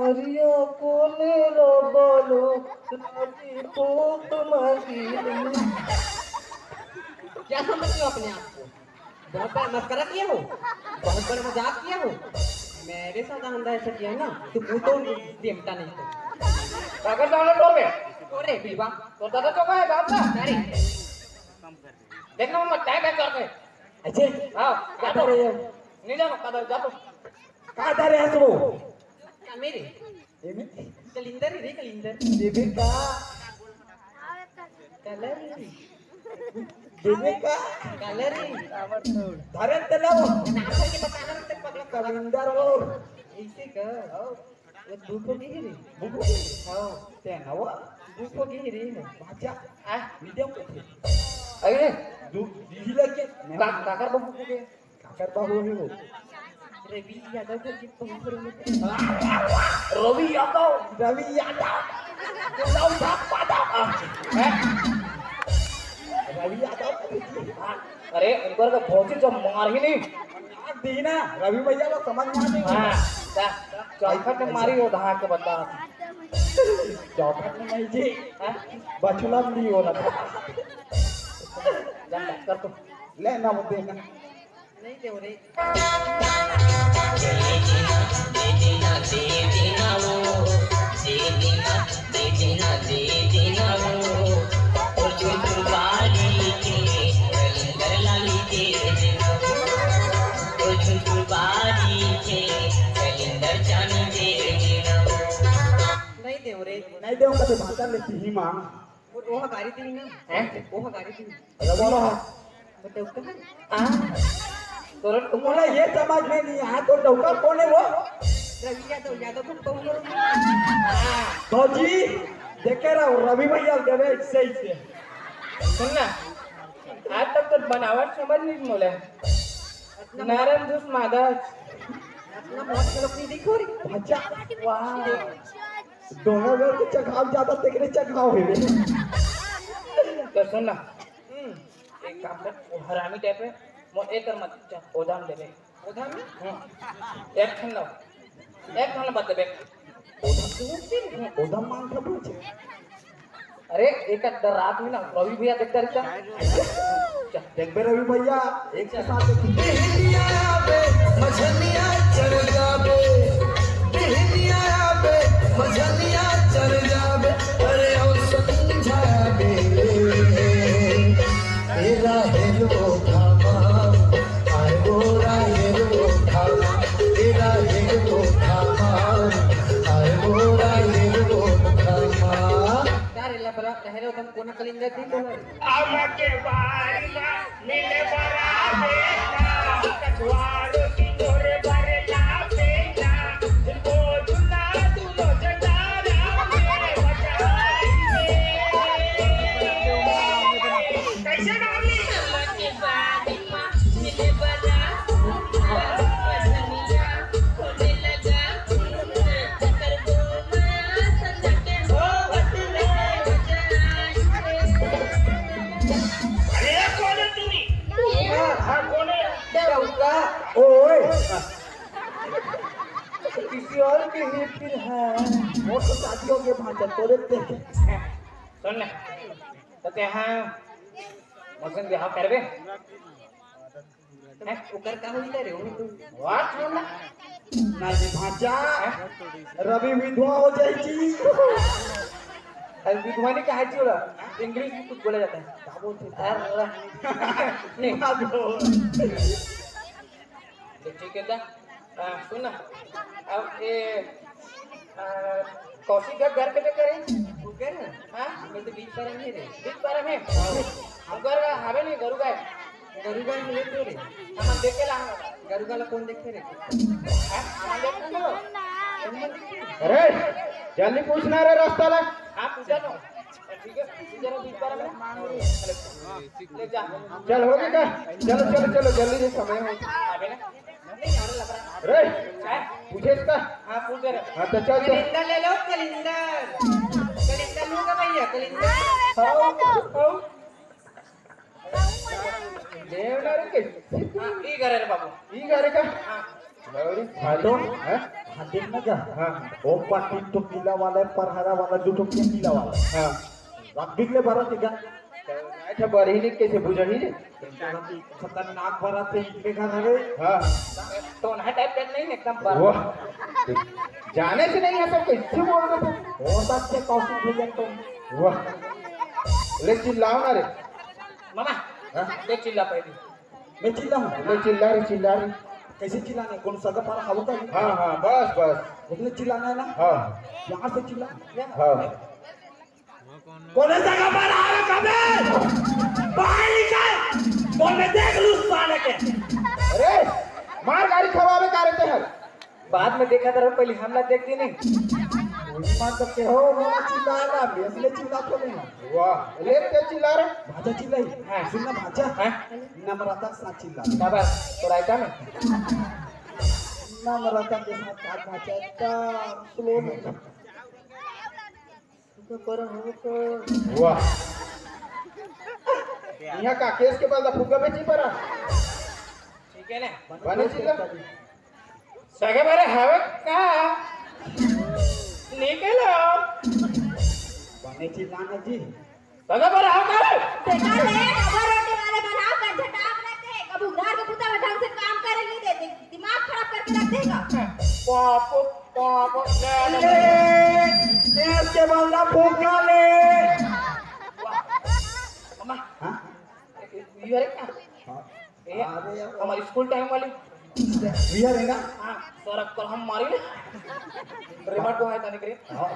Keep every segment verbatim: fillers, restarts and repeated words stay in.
करिया कोने ला बालो, राजी फूट मांगी। क्या समझते हो अपने आप को? बहुत बड़ा मस्करा किया हो, बहुत बड़ा मजाक किया हो। मेरे साथ आंदा ऐसा किया ना, तो मुंह तो देमता नहीं तो। अगर जाना तो मैं। अरे बिलवा। तो दादा तो कहे दादा। अरे। देखना मत, टाइम है करके। अच्छा। हाँ, कहाँ जा तो। रहे हो? नहीं जाना, कहाँ जा तो। कहाँ जा रहे हो तुम? क्या मेरे? ये में? कलिंदर रे, कलिंदर। देवे का? कलर रे। देवे का? कलर रे। धरन ते लो। नाम करके बताना रे, तेरे पगला कलर। कलिंदर हो। ऐसे का? हाँ। वो धूप हो गई रे। धूप हो गई? हाँ। ते ना वो? धूप हो गई रे। अच्छा। आ? मीडियम को थे। अरे, धूप, यही लग के। का-, काकर बाबू को गए? काकर बाबू है वो? रवि यादव करके पहुंच रहे हैं। रवि यादव। रवि यादव। लौंडा पादा। हैं? रवि यादव। अरे, उनकर का भौजी जब मार ही नहीं। दीना, रवि भैया को समझ में आ नहीं। हाँ, जा, चौखट में मारी हो, धाक के बता। चौखट में नहीं जी। हाँ? बछुला में नहीं हो ना। जा, जा, कर तो। ले ना वो देना। नहीं दे रे। नहीं देव रे। नहीं देव कते भाषा लेती ही माँ। वो, वो हकारी थी ना। हैं? वो हकारी थी। रवा। बताओ कहाँ? हाँ। तोरा तो मोला ये समझ में नहीं आया, तो डौका कौन है वो? रवि यादव, यादव को कहूँ ना। भौजी, देखे रहो, रवि भैया देवे सही से। सुन ना, आज तक तो बनावट समझ नहीं मोला। नारायण जूस मादा। अपना मौत के लोग नहीं देखो रे। अच्छा, वाह। दोनों घर के चघाव ज्यादा, तेरे चघाव है रे। तो सुन ना, हम्म, एक काम कर, वो हरामी टाइप है, मोर एक कर मत, जा, ओदाम दे दे। ओदाम में? हम्म। एक ठन लो। एक ठन मत दे बे। ओदाम मांग था पूछे। अरे, एक आध रात में ना, रवि भैया देखता रहता। चल। देख बे रवि भैया, एक के साथ बिहनिया बे, मझनिया चढ़ जाबे। बिहनिया बे, मझनिया चढ़ जाबे। अरे, ओ संझा बे। तेरा हेलो धामा, आए गोरा हेलो धामा, तेरा हेलो धामा, आए गोरा हेलो धामा। का रे लफड़ा, कहे रहो तुम कोना कलिंदर थी तो? अब के बारी में मिले बराबे ना, कछुआरो की तोरे बरला बेना, तुमको झुला दूनो जटारा मेरे बचाई में। कैसे नाम ली? अरे, कौन है तू? हाँ, कौन है? डौका। ओए। किसी और की ही फिर है। वो तो शादी हो गई, भांजा तोरे पे। सुन ना, तो ते हाँ, मौसम बिहाव करबे? हैं? ओकर का होई रे, ओमे तो। वाह, छोड़ ना। ना जी भांजा, रवि विधवा हो जाए जी। अरे विधवा नहीं कहा जी, ओला English में कुछ बोला जाता है। क्या बोलते हैं? अरे, नहीं। क्या बोल? तो ठीक है दा। हाँ, सुन ना। अब ये, आ, कौशिक का घर के तो करे? वो घर है? हाँ? मैं तो बीच पर नहीं रे। बीच पर है? हम घर का हवे नहीं, गरु गाय। गरु गाय मिले तो रे। हम देखे ला हम। गरु गाय ला कौन देखे रे? हाँ? हम देखे तो। अरे, जल्दी पूछना रे रास्ता ला। हाँ, पूछा तो। ठीक है, पूछा तो बीच पर है। ले जा। चल, हो गया का? चलो, चलो, चलो, जल्दी से समय हो। अबे ना। रे, पूछे इसका? हाँ, पूछ रहे। हाँ, तो चल, चल। कलिंदर ले लो, कलिंदर। कलिंदर लूंगा भैया, कलिंदर। हाँ, हाँ। देवना रे के? हाँ, ई घर है रे बाबू। ई घर है का? हाँ। अरे, भाटो, हाँ? देख ना क्या? हाँ। ओम पाटिल तो पीला वाला है, पर हरा वाला, दू ठो पीला वाला है। हाँ। रख बिगले भरा थे क्या? अच्छा, बरही नहीं, कैसे बुझही रे? खतरनाक भरा थे, इतने घर हरे। हाँ। तो ना टाइप कर नहीं, एकदम पर। वाह। जाने से नहीं है, सब कैसे बोल रहे थे? हो सकते कौशिक भैया तो। वाह। ले चिल्लाओ ना रे। मामा, हाँ? ते चिल्ला पहले। मैं चिल्लाऊं? ले चिल्ला रे, चिल्ला रे। कैसे चिल्लाना है? कौन सा गपारा खाऊ का? हाँ, हाँ, बस, बस। इतने चिल्लाना है ना? हाँ। यहाँ से चिल्ला। हाँ। कोने से गपारा आ रहा कबे? बाहर निकल। बोल, मैं देख लूं साले के। अरे, मार गाड़ी खवावे का रहते हैं। बाद में देखा था, पहले हमला देख दी नहीं। उन्हीं बात तो के हो, मोला चिल्ला रहा, मैं इसलिए चिल्ला तो नहीं। वाह, ले के चिल्ला रहा। भाजा चिल्लाई। हाँ। सुन ना भाजा। हाँ। नम्रता के साथ चिल्ला। क्या बात? तो रायता में? नम्रता के साथ बात भाजा, एकदम slow में। वाह। यहाँ का केस के बल दा फुग्गा बेची परा। ठीक है ना? बने चिल्ला। सगे बारे हवे का? निकलो। बने चिल्ला ना जी। सगे बारे हवे का? देखा ले, डबल रोटी वाले बनाओ, कंझटाप रहते, कब उधार के पुता में ढंग से काम करे नहीं देते, दिमाग खराब करके रख देगा। पाप, पाप, ले, ले, ले। ले, तेज के बल दा फुग्गा ले। वाह। अम्मा। हाँ? ये रे क्या? हाँ। ए, अरे यार। हमारी स्कूल टाइम वाली। रियल है ना? हाँ, सर, अक्कल हम मारी। रिमोट को है, तानिक रे। हाँ।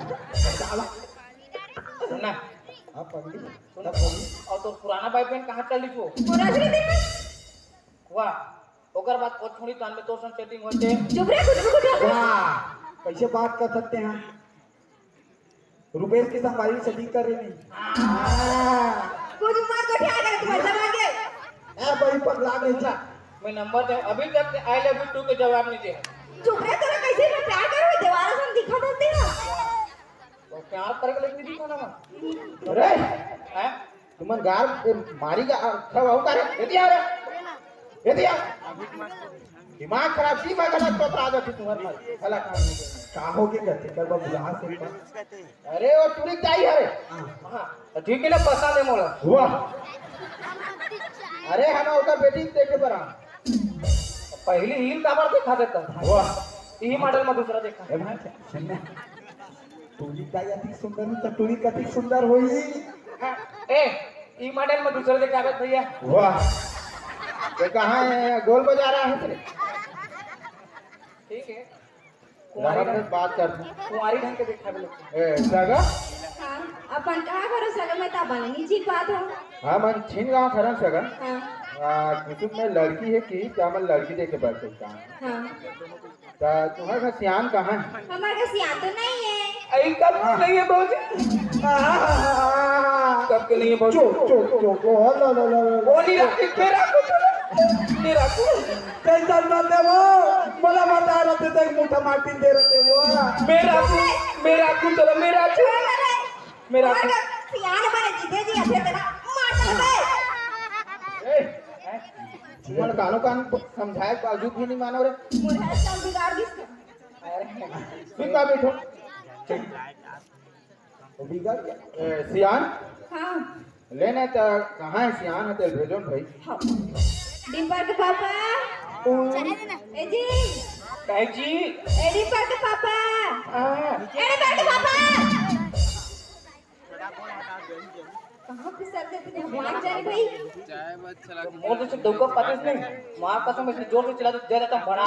सुन ना। हाँ, पगली। सुन। तब पगली। और तो पुराना बॉयफ्रेंड कहाँ चल रही तू? पुराना भी नहीं। वाह, ओकर बाद को छोड़ी तान में तो सन सेटिंग होते। चुप रे, कुछ भी कुछ। वाह, कैसे बात कर सकते हैं? रुपेश के संग भाई सेटिंग कर रही नहीं। कुछ मत को क्या करे तुम्हारे जमा के। ए भाई, पगला गई जा। मैं नंबर दे, अभी तक I love you two के जवाब नहीं दिया। चुप रहे, तेरा कैसे मैं प्यार करूँ? देवारा से हम दिखा देते हैं। तो प्यार करके लेके दिखा ना। अरे, हैं? तुमन गार ए, मारी का, आ, सब आऊ का रे? एती आ रे। एती आ। दिमाग खराब, दिमाग खराब तो आ जाती तुम्हारे मारे। भला काम नहीं करना। का हो के करते? कर बा बुला से। अरे, वो टुरी दाई हरे। हाँ। हाँ, तो ठीक है ना, पसंद है मोला। वाह। अरे, हम ओकर बेटी देखे पर आ। पहली हील काबर दिखा देता। वाह। यही मॉडल में दूसरा देखा। ए भाई, सुन ना। टूरी का अति सुंदर हो, तो टूरी कति सुंदर होई। हाँ, ए, ई मॉडल में दूसरा देखा दे भैया। वाह। ये कहाँ है? गोल बजा रहा है तेरे। ठीक है। कुंवारी राम से ढंग, बात कर। कुंवारी ढंग के देखा भी लगता है। ए, सगा? हाँ, अपन कहाँ करो सगा? मैं तो बने नहीं जी बात हो। हाँ, मन छीन गाँव खरन सगा। हाँ। आ, कुसुम में लड़की है कि क्या मन लड़की देखे बैठे का? हाँ। त तुम्हारे घर सियान कहाँ है? हमारे घर सियान तो नहीं है। अई कब नहीं है भौजी? कब के नहीं है भौजी? चुप, चुप, चुप। ओ, ला, ला, ला, ला। ओ, नहीं रखती, मेरा कुछ नहीं। मेरा कुछ। कैसा बंदे वो? बोला बता रहे थे, मुठा मार्टिन दे रहे थे वो। मेरा कुछ, मेरा कुछ, मेरा कुछ। मेरा और सियान बने जीते जी, ऐसे तेरा मार दे। ए, हैं? तुम्हारे कानों कान समझाए के बावजूद भी नहीं मानो रे। मोर हालचाल बिगाड़ दिस। अरे, फिर का बैठो? वो बिगड़ गया। ए, सियान? हाँ। लेने तो कहाँ है सियान? है तेल भेजो न भाई। हाँ। डिम्पर के पापा। ए जी। काहे जी? ए डिम्पर के पापा। हाँ। ए डिम्पर के पापा। कहाँ फिसल देते थे भगवान जाने भाई। मोर जैसे डौका पातिस नहीं, माँ कसम, ऐसे जोर से चिल्ला दे, दे देता बड़ा।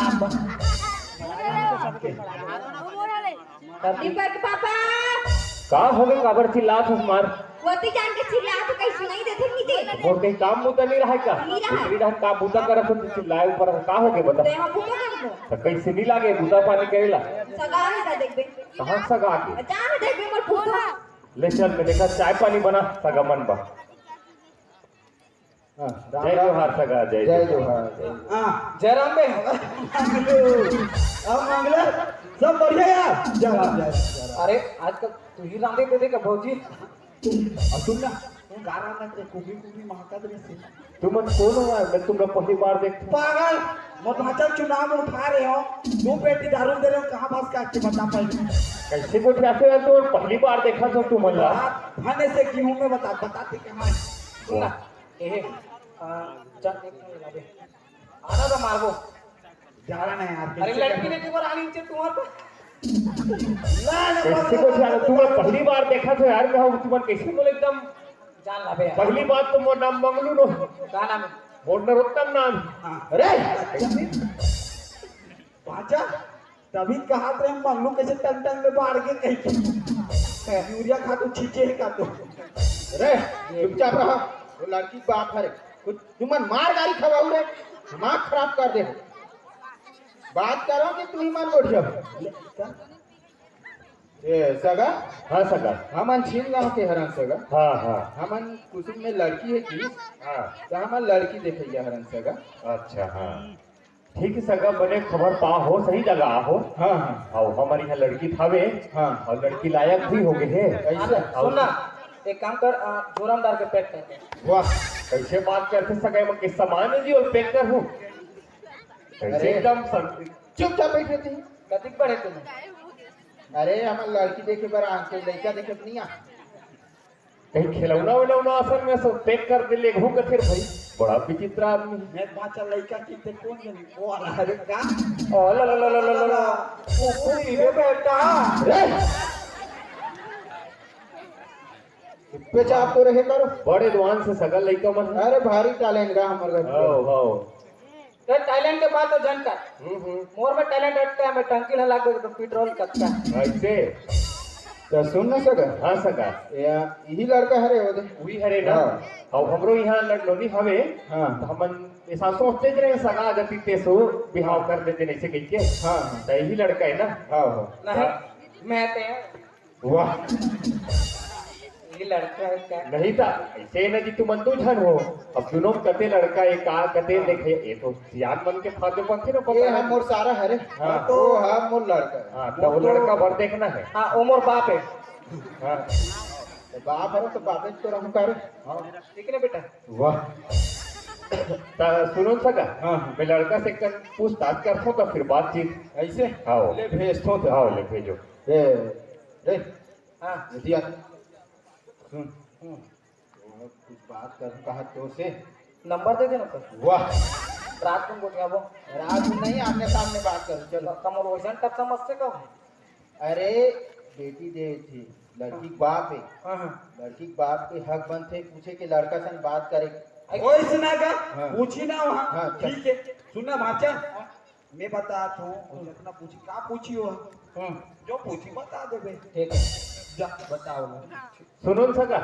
दीपक पापा। का हो गए, काबर चिल्लात हस मार? वती जान के चिल्ला तो कहीं सुनाई देते नहीं दे। मोर कहीं काम मुद्दा नहीं रहा है का? नहीं रहा। इतनी रहन काम मुद्दा करत हो तो चिल्लाए ऊपर का हो गए बता? ते हम बुता कर दो। तो कैसे नहीं लागे बुता पानी करेला? सगा है ता देख बे। कहाँ सगा आगे? जान देख बे मोर बुता। ले चल, मैं देखा चाय पानी बना, सगा मन बा। हाँ, राम जय राम। जोहार सगा, जय जय जोहार। जोहार, जय। हाँ। जय राम बे। अब मंगला, सब बढ़िया यार? जय राम, जय राम, जय राम। अरे, आजकल तू ही राम बे देखे का भौजी? और सुन ना, गारा ना ते कुबी कुबी महकत रही थी। तुमन कौन हो यार? मैं तुमका पहली बार देख पागल। मोर भांचा चुनाव में उठा रहे हो, दो पेटी दारू दे रहे हो, कहाँ भास का के बता पाए? कैसे गोठियाथे यार, तू पहली बार देखा था तू मन ला। बात भाने से गेहूं में बता, बताते कहाँ है? सुन ना, ए, आ, चल, एक मिनट लगे। आना तो मारबो। जाना नहीं यार, अरे, कैसे लड़की करना? ने एक बार आनी चाहिए तुम्हारे पे। ला, ला, कैसे ला, गोठिया ला, ला, तू ला, पहली बार देखा था यार, मैं हूँ, तुमन कैसे बोले एकदम। जान ला बे यार। पहली बात तो मोर नाम मंगलू नो। का नाम है? मोर नरोत्तम नाम। हाँ। अरे! अच्छा। भांचा, तभी कहा थे हम मंगलू कैसे टन टन में बाढ़ के कहीं के। यूरिया खातू छींचे है का तो। अरे, चुपचाप रहा। वो लड़की के बाप हरे। कुछ तुमन मार गारी खवाऊ रे। दिमाग खराब कर दे। बात करो कि तू ही मन गोठिया। ए, सगा? हाँ, सगा। हमन छीन गांव के हरन, सगा। हाँ, हाँ। हमन कुसुम में लड़की है कि? हाँ। तो हमन लड़की देखइया हरन, सगा। अच्छा, हाँ। ठीक है, सगा, बने खबर पा हो, सही जगह आ हो। हाँ, हाँ। आओ, हमारे यहाँ लड़की थावे। हाँ। और लड़की लायक भी हो गए है। ऐसा? सुन ना, एक काम कर, आ, जोरम डाल के पैक कर। वाह। कैसे बात करते सगा, मैं किस सामान है जी और पैक कर हूँ? कैसे अरे। एकदम सर- चुपचाप बैठे थे। कतिक पढ़े तुमन? अरे, हमर लड़की देखे बर आन, कोई लइका देखे बर नहीं आ। कहीं खिलौना विलौना असन में सब पैक कर दे ले घूम कथे भाई। बड़ा विचित्र आदमी। मैं बाचा लइका की ते कौन जनी? ओ वाला। अरे का? ओ ला ला ला ला ला ला। ओ पूरी रे बेटा। रे। पेचाप तो रहे करो। बड़े दुआन से सगा लइका मन। अरे भारी टैलेंट गा हमर घर। हो, हो। तो टैलेंट के बात तो जानता। हम्म, हम्म। मोर में टैलेंट अटका है, मैं टंकी ला लाग गई तो पेट्रोल कटका। ऐसे? तो सुन ना सगा। हाँ सगा। या, यही लड़का हरे वो दे। वही हरे ना। हाँ। अब हमरो यहाँ लड़लोनी हवे। हाँ। तो हमन ऐसा सोचते रहे सगा जति तेसो बिहाव कर देते नहीं से कह के। हाँ, हाँ। तो यही लड़का है ना। हाँ, हाँ। नहीं, हाँ। मैं ते वाह। ये लड़का है क्या? नहीं था, ऐसे ही ना जी, तुमन दू झन हो। अब दुनों कते लड़का, ये का कते हाँ। देखे, ये तो सियान मन के फादे पथे ना पता ये है। हम मोर सारा हरे। हाँ। तो हाँ, मोर लड़का है। हाँ, तो वो तो लड़का भर देखना है। हाँ, वो मोर बाप है। हाँ। तो बाप है तो बाप है तो रहूं का रे। हाँ। ठीक है ना बेटा? वाह। ता सुनो सगा, हाँ, हाँ। मैं लड़का से कन पूछताछ करता हूँ तो फिर बातचीत। ऐसे? हाँ। ले भेजता हूँ तो। हाँ, ले भेजो। ए, ए, हाँ। जल्दी आ। सुन। हम्म। कुछ बात कर कहा तो से। नंबर दे देना तो। वाह। रात को गोठियाबो। रात में नहीं, आमने सामने बात कर, चलो। कमल वैसन तक समझते कहो। अरे, बेटी दे थी, लड़की के बाप है। हाँ, हाँ। लड़की के बाप के हक बनथे पूछे के लड़का सन बात करे। वैसे ना का? हाँ। पूछी ना वहाँ। हाँ, चल। ठीक है। सुनना भांचा, मैं बतात हूँ, वो जितना पूछी, का पूछी हो? हम्म। जो पूछी, बता देबे। ठीक है। जा, बताओ। सुनो न सगा।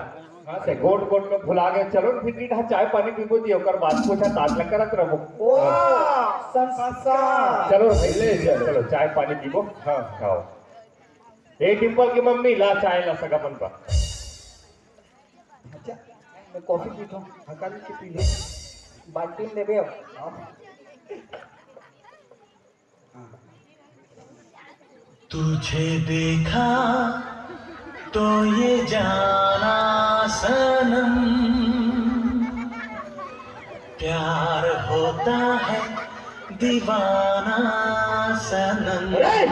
हाँ, अरे, गोट गोट में भुला गए। चलो न, फिर नीठा चाय पानी पीबो जी, ओकर बाद पूछा ताक लग करत रहो। वाह, संस्कार। चलो, ले, चलो, चलो, चाय पानी पीबो। हाँ। खाओ। ए, डिम्पल की मम्मी, ला चाय ला सगा मन बा। अच्छा, मैं कॉफी पीता हूँ। हकारी की पी ले। बाल्टी में लेबे अब। हाँ। तुझे देखा तो ये जाना सनम, प्यार होता है दीवाना सनम। अरे!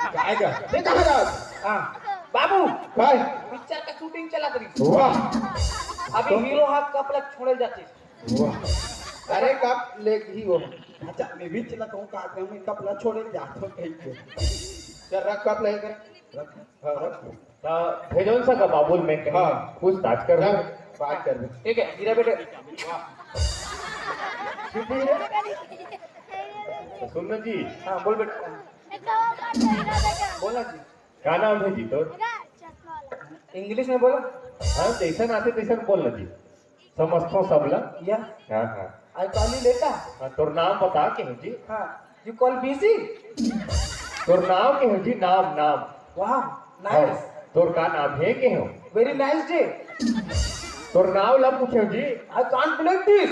काय गा? ये कहाँ जा? हाँ, बाबू, काय? पिक्चर का शूटिंग चलत रही। वाह। अभी तो हीरो हा कप ला छोड़े जाते। वाह। अरे कप ले ही वो। अच्छा, मैं भी चला कहूँ का आते हम कप ला छोड़े जाते कहीं के। चल रख कप ले कर। रख। हाँ, रख। ता भेजो न सगा बाबुल में कहीं हाँ। पूछताछ कर। जा, बात कर। ठीक है, हीरा बेटे। वाह। सुन ना जी। हाँ, बोल बेटा। बोलना जी। का नाम है जी तोर? इंग्लिश में बोलो। हाँ, जैसन आथे तैसन बोल ना जी। समझथो सबला। या। हाँ, हाँ। I call you later। हाँ, तोर नाम बता के हो जी। हाँ, you call busy। तोर नाम के हो जी, नाम, नाम। वाह, nice। हाँ, तोर का नाम है के हो? Very nice day। तोर नाम ला पूछे हो जी। I can't believe this।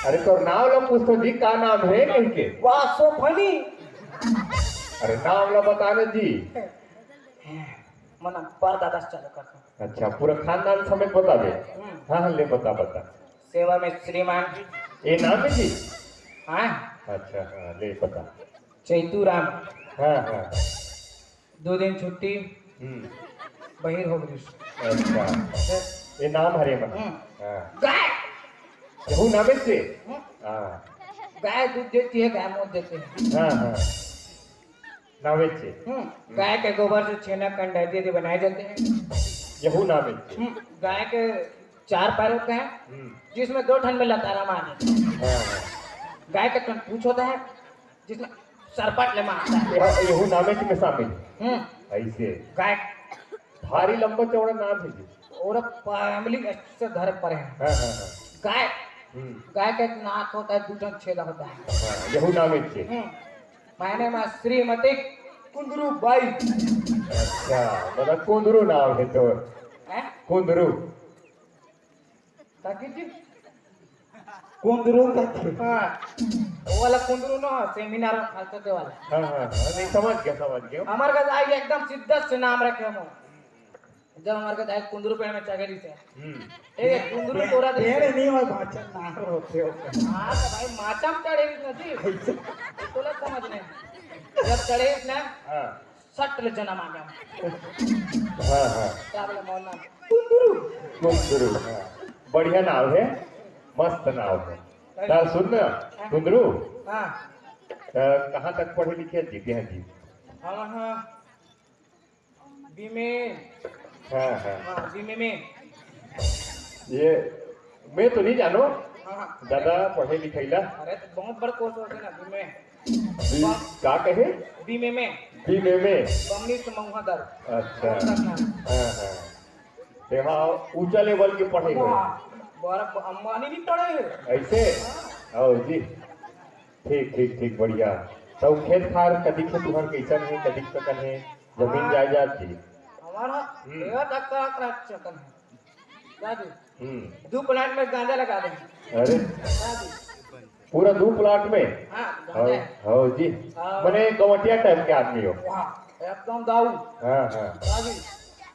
अरे, तोर नाम ला पूछथो जी, का नाम है कह के? वाह, so funny। अरे, नाम ला बता ना जी। मन परदादा से चालू करता हूँ। अच्छा, पूरा खानदान समेत बता दे। हम्म। हाँ, हाँ, ले बता, बता। सेवा में श्रीमान। ए नाम है जी? हाँ। अच्छा, हाँ, ले बता। चैतू राम। हाँ, हाँ। दो दिन छुट्टी, हम्म। बहिर हो गइस। अच्छा। ये नाम हरे मन। हम्म। हाँ। गाय। यहू नामेच हे? हम्म। हाँ। गाय दूध देती है, गाय मूत देती है। हाँ, हाँ। नामेच हे। हम्म। गाय के गोबर से छेना, कंडा इत्यादि बनाए जाते हैं। यहू नामेच हे। हम्म। गाय के चार पैर होते हैं, हम्म। जिसमें दो ठन में लतारा मार देते हैं। हाँ, हाँ। गाय का ठन पूछ होता है, जिसमें सरपट ले मारता है। यह-, यहू नामेच में शामिल। हम्म। ऐसे। गाय। भारी लंबा चौड़ा नाम हे जी। और family अच्छे से धरे परे हैं। हाँ, हाँ, हाँ। गाय। हम्म। गाय का एक नाक होता है, दू ठन छेदा होता है। हाँ, यहू नामेच हे। हम्म। My name is श्रीमती कुंदरू बाई। अच्छा, मतलब कुंदरू नाम हे तोर। हैं? कुंदरू। ताकि जी? कुंदरू कथे। हाँ, वो वाला कुंदरू ना, seminar में फालतू दे वाला। हाँ, हाँ, हाँ, नहीं, समझ गया, समझ गया। हमारे का दाई एकदम शिद्दत से नाम रखे हम। जब हमारे का दाई कुंदरू पेड़ में चढ़े रही थे। हम्म। ए, कुंदरू तोरा दे। पेड़ नहीं हो, माचम नार होते हो। हाँ, तो भाई, माचम चढ़े रही ना जी। तोला समझ नहीं। जब चढ़े रही ना, हाँ। सट ले जन्म आ गया। हाँ, हाँ। क्या बोला मौना? कुंदरू। कुंदरू, हाँ। बढ़िया नाम हे, मस्त नाम हे। अरे। चल सुन ना, हाँ। कुंदरू। हाँ। अ, कहाँ तक पढ़े लिखे जी, हाँ जी? हम हाँ, बीमे। हाँ, हाँ। हाँ, बीमे में। ये मैं तो नहीं जानो, हाँ, हाँ। ज्यादा पढ़े लिखे ला। अरे, तो बहुत बड़ course होते ना, बीमे। बी-, का कहे? बीमे में। बीमे में। बमनी से मऊहा दर। अच्छा। हाँ, हाँ। ते हाँ, ऊंचा level के पढ़े हो। वाह, बड़ा अंबानी भी पढ़े हो। ऐसे? हाँ। आओ जी। ठीक, ठीक, ठीक, बढ़िया। तो खेत खार कतिक हे तुहर, कैसन हे, कतिक सकन हे, जमीन हाँ। जायदाद जी? हमारा हम्म। ये तक का, का सकन हे। दादी, हम्म। दू plot में गांजा लगा दे। अरे। दादी। पूरा दू plot में? हाँ, गांजा हे। हाँ जी। हाँ। मने गवटिया type के आदमी हो। वाह, एकदम दाऊ। हाँ, हाँ। दादी,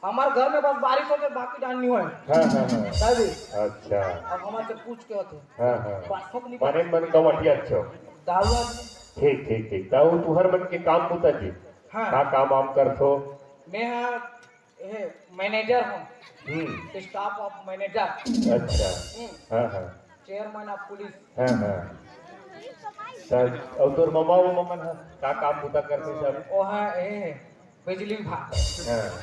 हमार घर में बस बारिश होते, बाकी धान नहीं होए। हाँ, हाँ, हाँ। दादी। अच्छा। अब हमारे से पूछ के होते। हाँ, हाँ। बस सब नहीं माने मन गवटिया अच्छो। दाऊ आदमी। ठीक, ठीक, ठीक। दाऊ तुहर मन के काम बूता जी। हाँ। का काम वाम करथो? मैं हाँ, ए, manager हूँ। हम्म। Staff of manager। अच्छा। हम्म। हाँ, हाँ। Chairman of police। हाँ, हाँ। त, अउ तोर ममा वो ममन ह, का काम बूता करथे सब? वो हाँ, ए, बिजली विभाग। हाँ।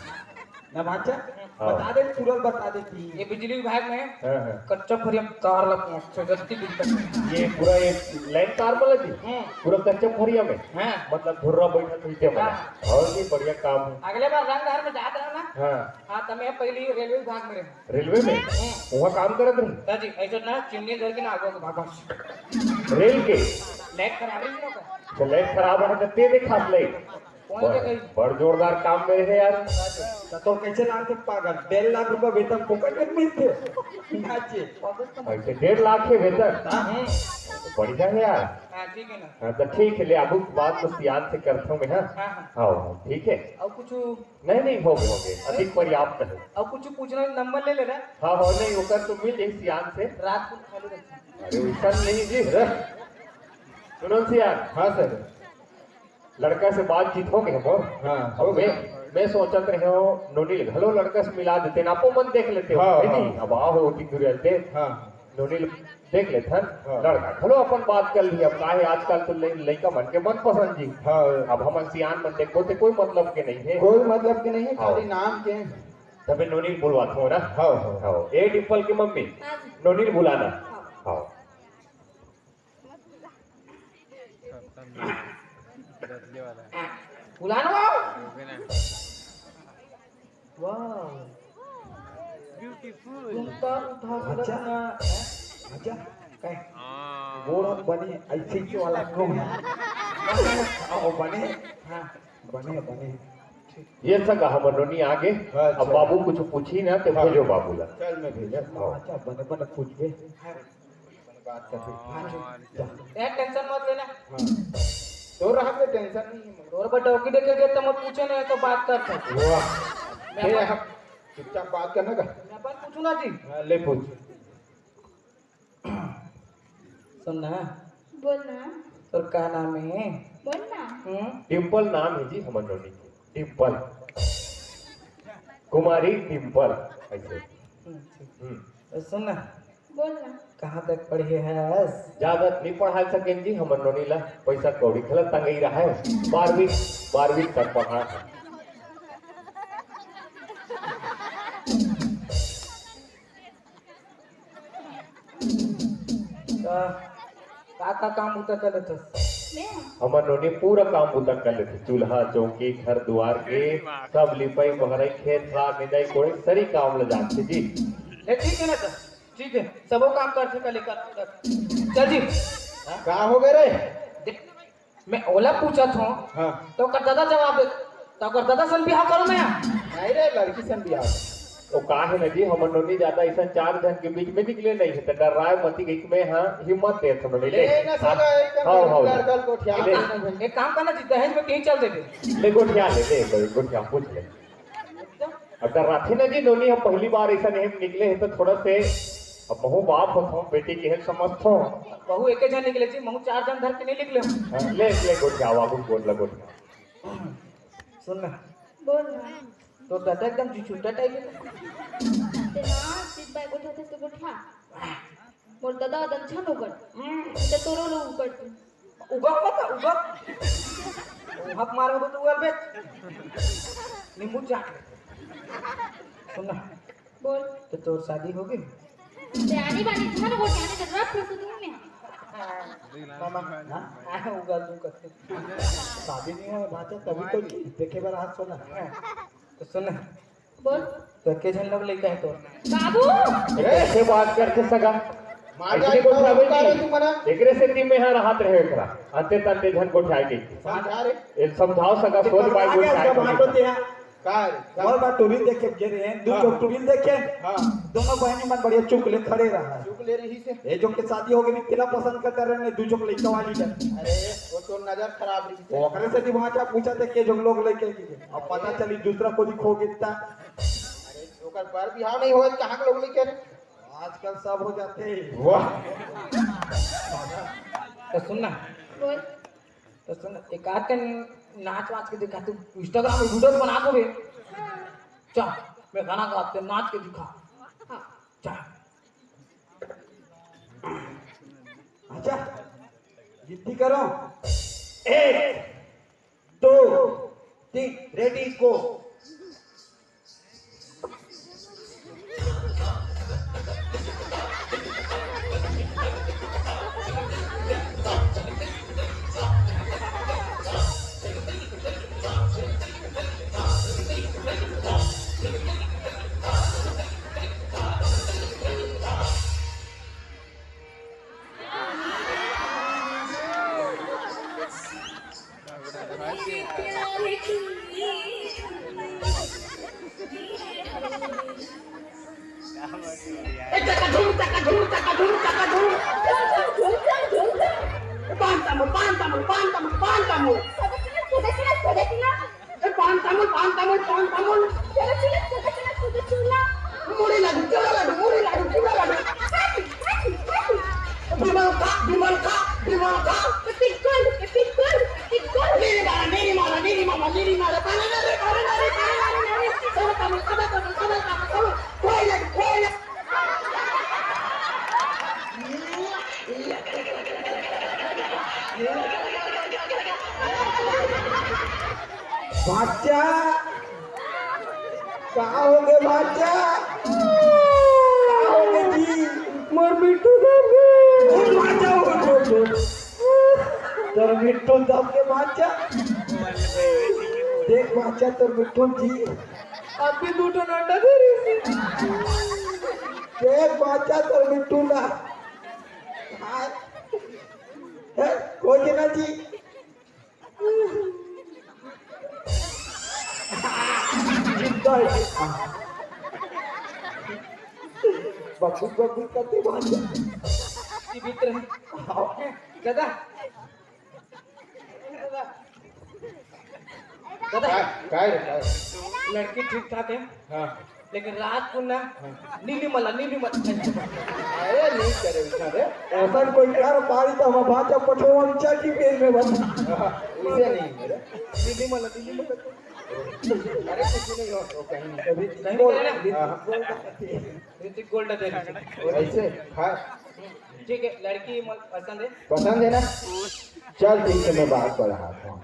ना भांचा, हाँ। बता दे, पूरा बता देती। ये बिजली विभाग में हाँ, हाँ। कच्चा फरिया तार ला पहुंचथे, जल्दी बिल तक। ये पूरा ये line तार वाला जी? हम्म। पूरा कच्चा फरिया में? हाँ। मतलब धुर्रा बैठा तो इते में? हाँ। और भी बढ़िया काम है। अगले बार रंगधार में जात रहा ना? हाँ। हाँ, तो मैं पहले ही रेलवे विभाग में रहे। रेलवे में? हम्म। वहाँ काम करत रही? दादी, ऐसे ना चिमनी घर के ना आगो के भाग, भाग। रेल के? Light खराब है ना का? तो light खराब है तो ते देखा light। कौन बड़, देखे? बड़ जोरदार काम में है यार। तो, तो कैसे लाख के पागल? डेढ़ लाख रुपया वेतन फोकट में मिलते? ना जी। ऐसे डेढ़ लाख के वेतन? हाँ। तो बढ़िया है यार। हाँ, ठीक है ना। हाँ, तो ठीक है, ले, अब बात तो सियान से करता हूँ मैं, हाँ? हाँ, हाँ। हाँ, ठीक है। और कुछ? नहीं, नहीं, हो गए, हो गए। अधिक पर्याप्त है। और कुछ पूछना, number ले लेना। हाँ, हाँ, नहीं, ओकर तो मिल जाई सियान से। रात को खाली रखना। अरे, वैसा नहीं जी। सुनो सियान। हाँ, सर। लड़का से बातचीत हो गई हमर। हाँ, अब हो मैं, गया। मैं सोचत रहे हो, नोनी ले घलो लड़का से मिला देते ना, आपो मन देख लेते हो, हाँ, है हाँ। नहीं? अब आओ हो, ओती दूर रहते। हाँ। नोनी ले देख लेते हैं, हाँ। लड़का घलो अपन बात कर लिया। अब काहे आजकल तो लइ-, लइका मन के मन पसंद जी। हाँ। अब हमन सियान मन देखबो ते कोई मतलब के नहीं है। कोई मतलब के नहीं है, हाँ। खाली नाम के। तबे नोनी ले बुलवात हो ना। हाँ, हाँ। हाँ, ए डिम्पल की मम्मी, हाँ जी। नोनी ले बुलाना। हाँ। हाँ। खत्म। बदले वाला है। बुलाना बाबू। रुके ना। वाह। Beautiful। घूमता उठा अच्छा। रखना। अच्छा। कहे। हाँ। गोड़ हाथ बने, ऐसे ही वाला को। आओ, बने। हाँ। बने, बने। ये सगा हमर नोनी आगे। अच्छा। अब बाबू कुछ पूछी ना, तो हाँ। भेजो बाबू ला। चल, मैं भेजा। हाँ। अच्छा, बने, बने पूछ बे। हाँ। बात कर रही। हाँ, जा। यार, tension मत लेना। हाँ। तोर रहा के tension नहीं है। तोर पर डौकी देखे के तो मत पूछे ना, तो बात कर सकते। वाह। मैं ए, अपन हम चुपचाप बात करना का? मैं अपन पूछू ना जी। हाँ, ले पूछ। सुन ना। बोल ना। तोर का नाम हे? बोल ना। हम्म? डिम्पल नाम हे जी हमर नोनी के। डिम्पल। कुमारी डिम्पल। ऐसे। हम्म, ठीक। हम्म। तो सुन ना। बोल ना। कहाँ तक पढ़े हस? ज्यादा नहीं पढ़ा सकेन जी हमर नोनी ला। पैसा कौड़ी घला तंगई रहा है। बारहवीं, बारहवीं तक पढ़ा है। का, का, का काम बूता कर लेथस? मैं? हमर नोनी पूरा काम बूता कर लेथे, चूल्हा, चौकी, घर दुआर के, सब लिपाई, बहराई, खेत खार, निंदाई, कोड़ाई, सरी काम ल जानथे जी। ले, ठीक है ना सर, ठीक है, सबो काम करथे, कर ले, कर, कर। चल जी। का हो गए रे? देख, मैं ओला पूछत हूँ, हाँ। तो ओकर दादा जवाब दे, तो ओकर दादा सन बिहाव करो मैं। नहीं रे, लड़की सन बिहाव। वो का है ना जी, हमर नोनी ज्यादा ऐसा चार झन के बीच में निकले नहीं है, तो डर्राय मती कहिके मैं, हाँ, हिम्मत देत हूँ नोनी, ले। ले ना हाँ। सगा, एकदम हाँ, हाँ। लड़का गोठिया ले। एक काम करना जी, दहेज में कहीं चल देबे। ले गोठिया ले, ले, ले, गोठिया पूछ ले। अब डर्राथे ना जी, नोनी हम पहली बार ऐसा नहीं निकले हैं, तो थोड़ा से अब महू बाप होत हूँ, बेटी के हेल्प समझत हूँ। महू एके झन निकले जी, महू चार झन धर के नहीं निकले हूँ। हाँ, ले, ले, गोठिया, बाबू, गोठ ला, गोठिया। सुन ना। बोल ना। तोर दादा एकदम चिचुटा टाइप है। ते ना, चित बाय गोठा थे तो गोठा। मोर दादा दन छन उगड़। हम्म। ते तोरो लो उगड़ तू। उगड़ मत, उगड़। हाथ मारो तो उगड़ बे। नींबू चाट ले। सुन ना। बोल। तो तोर शादी हो गई? ते आनी बानी झन हो जाने तो रख रख दूँ मैं। मामा, हाँ? हाँ, उगड़ दूँ करके। शादी नहीं हुआ, बात है, तभी तो देखे बार हाथ सोना। हाँ। तो सुन ना। बोल। तो के झन लोग लइका है तोर? बाबू। ए, कैसे बात करथे सगा? मार ऐसे जाए, को उठा बेटी। उतारे तू मना। एकरे से टीम में यहाँ रहत रहे एकरा। अंते तंते झन को उठाए के। समझा रे। ए, समझाओ सगा, सोच बाई को उठाए के। का रे? का? मोर बार टूरी देखे गे रहे, दू हाँ। चौक टूरी देखे। हाँ। दोनों बहनी मन बढ़िया चुक ले खड़े रहा। चुक ले रही से। ए जो के शादी हो गई, तेला पसंद करता रहे, दू चौक लइका वाली जन। अरे, वो तो नजर खराब रही से। ओकरे से दिमाग पूछा थे के जो लोग लइके की। अब पता चली दूसरा कोई खो गिरता। अरे, ओकर बर बिहाव नहीं होए, कहाँ के लोग लइके रे? आजकल सब हो जाते हैं। वाह। तो सुन ना। बोल। तो सुन, एक आध कन नाच वाच के दिखा, तू Instagram में वीडियो बना को बे। हाँ। चल, मैं गाना गाते, नाच के दिखा। हाँ। चल। अच्छा, गिनती करो। एक, दो, तीन, ready, go। ए, चका झूम, चका झूम, चका झूम, चका झूम। पान तामुल, पान तामुल, पान तामुल, पान तामुल। ए, पान तामुल, पान तामुल, पान तामुल। मुड़ी लाडू, चूड़ा लाडू, मुड़ी लाडू, चूड़ा लाडू। विमल खा, विमल खा, विमल खा। मेरी माला, मेरी माला, मेरी माला, मेरी माला। कोई नहीं, कोई नहीं। बाचा, का हो गे भांचा? का हो गे जी? मोर मिट्ठू दब गे। उठ भांचा, उठ, उठ, उठ। तोर मिट्ठू दब गे भांचा। देख भांचा तोर मिट्ठू जी। अभी दू ठो अंडा दे रही थी। देख भांचा तोर मिट्ठू ना। हाँ। है, कोई ना जी। जिंदा है। बकबक बकबक करते भांचा। जीवित रहे। हाँ। दादा। दादा। काय, काय रे, काय? लड़की ठीक ठाक है? हाँ। लेकिन रात को ना, नीली मला, नीली मला। अरे नहीं करे उठा रे। ऐसा कोई कर पारी तो हम बात जब पठो हम चल की पेन में बस। उसे नहीं करे। नीली मला, नीली मला। अरे कुछ नहीं हो, तो कहीं नहीं। अभी नहीं बोल। करे ना? हाँ। ऋतिक गोल्ड दे दे। ऐसे? हाँ। ठीक है, लड़की म-, पसंद है? पसंद है ना? चल ठीक है, मैं बात बढ़ाता हूँ।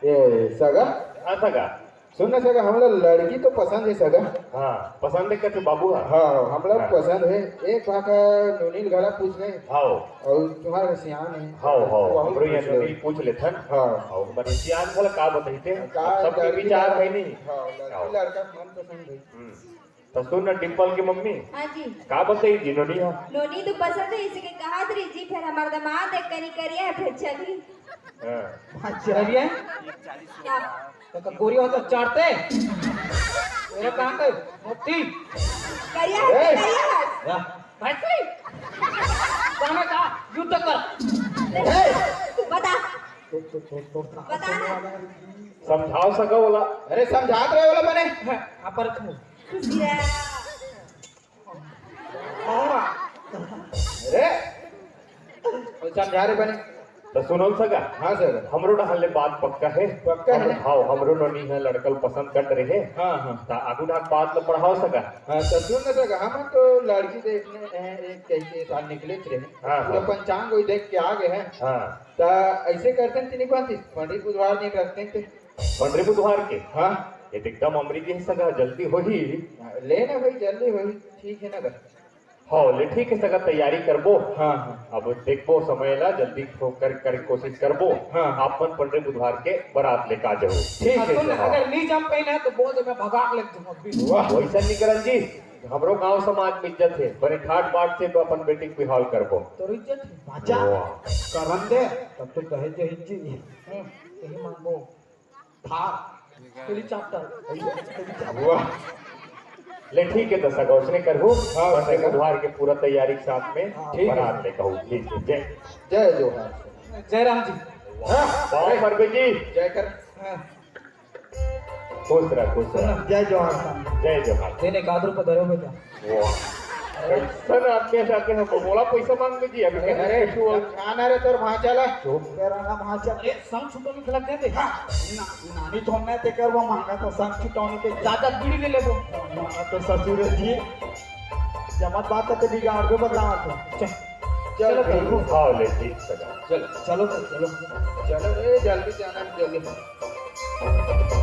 ए सगा। हाँ सगा। सुन ना सगा, हमला लड़की तो पसंद है सगा। हाँ, पसंद है कथे बाबू हा? हाँ, हमला हाँ। पसंद है। एक बार का नोनी ल घला पूछ ले। हाँ। और तुम्हारा सियान है। हाँ, हाँ, वो हम हमरो यहाँ पूछ ले। नोनी पूछ लेथन। हाँ। और हमारे सियान भला का बताइते? का सबके लड़की विचार लड़का है नहीं। हाँ, लड़की हाँ। लड़का मन पसंद है। हम्म। तो सुन ना डिम्पल की मम्मी। हाँ जी। का बताई जी नोनी हा? नोनी तो पसंद है, इसी के कहा रही जी, फिर हमारा दामाद एक कनी करिया है, फिर चली। हाँ। अच्छा, अरे? क्या? तो का गोरी हो तो चाटते? मेरा काम है, मोटी। करिया है, ए! करिया है। या, भाई, भाई। गाना का युद्ध कर। ए! बता। तो, तो, तो, तो, बता ना। समझाओ सका बोला। अरे, समझात रहे बोला मैंने। हाँ, आप पर तू। खुशी है। अरे, वो समझा रहे बने। तो सुनो सगा। हाँ सर। हमरो डहर ले बात पक्का है। पक्का है। हम, हाँ, हमरो नोनी है लड़कल पसंद कर रहे। हाँ, हाँ। तो आगू डाक बात ल बढ़ाओ सगा। हाँ, तो सुन ना सगा, हम तो लड़की देखने हैं, एक कह के साथ निकले थे। हाँ, पूरा हाँ। पंचांग वही देख के आ गए हैं। हाँ। तो ऐसे करते हैं, तिनी बात पंडित बुधवार नहीं रखते थे। पंडरी बुधवार के? हाँ। ये तो एकदम अमृत ही सगा, जल्दी होही। ले ना भाई, जल्दी होही, ठीक है ना गा? हाँ, ले ठीक है सगा, तैयारी करबो। हाँ, हाँ। अब देखबो समय ला, जल्दी ठो-, कर, कर कोशिश करबो। हाँ। आप मन पंडरी बुधवार के बारात लेके आ जाओ। ठीक है सुन, सगा। अगर नहीं जा पाई ना तो बोल दे, मैं भगा के लेके जाऊँ अभी। वाह। वैसा नहीं करन जी, हमरो गांव समाज में इज्जत है, बड़े ठाट बाट से तो अपन बेटी के बिहाव करबो। तो इज्जत है, बाजा वाह। करन दे, तब तो दहेज जहेज जी। हम्म, यही मांगबो। थार, helicopter, helicopter। वाह। ले ठीक है, तो सगा उसने करहू। हाँ, बस सगा। बुधवार के पूरा तैयारी के साथ में हाँ, ठीक है। बारात लेके आऊ। ठीक है, जय। जय जोहार। जय राम जी। वाह, वाह, परबे जी। जय कर। हाँ। खुश रह, खुश रह। जय जोहार साहब। जय जोहार। देने का रुपये धरे हुए क्या? वाह। कैसन आदमी है, जाके हमको बोला पैसा मांग लीजिए, अभी अरे, कैसे अरे, छुआ? खाना रे तोर भांचा ला। चुप। तेरा ना भांचा। अरे, संग छुटो नहीं खिला देते। हाँ, ना, नानी थोड़ना है, तेकर वो मांगा तो संग छुटो नहीं के, ज्यादा बीड़ी ले ले वो। मांगा तो ससुर जी, जमत बात तो बिगाड़ दो, बदलाव तो। चल। चलो, चलो, चलो। हाँ, ले, ठीक सगा। चलो। चलो तो, चलो। चलो रे, जल्दी जाना, जल्दी।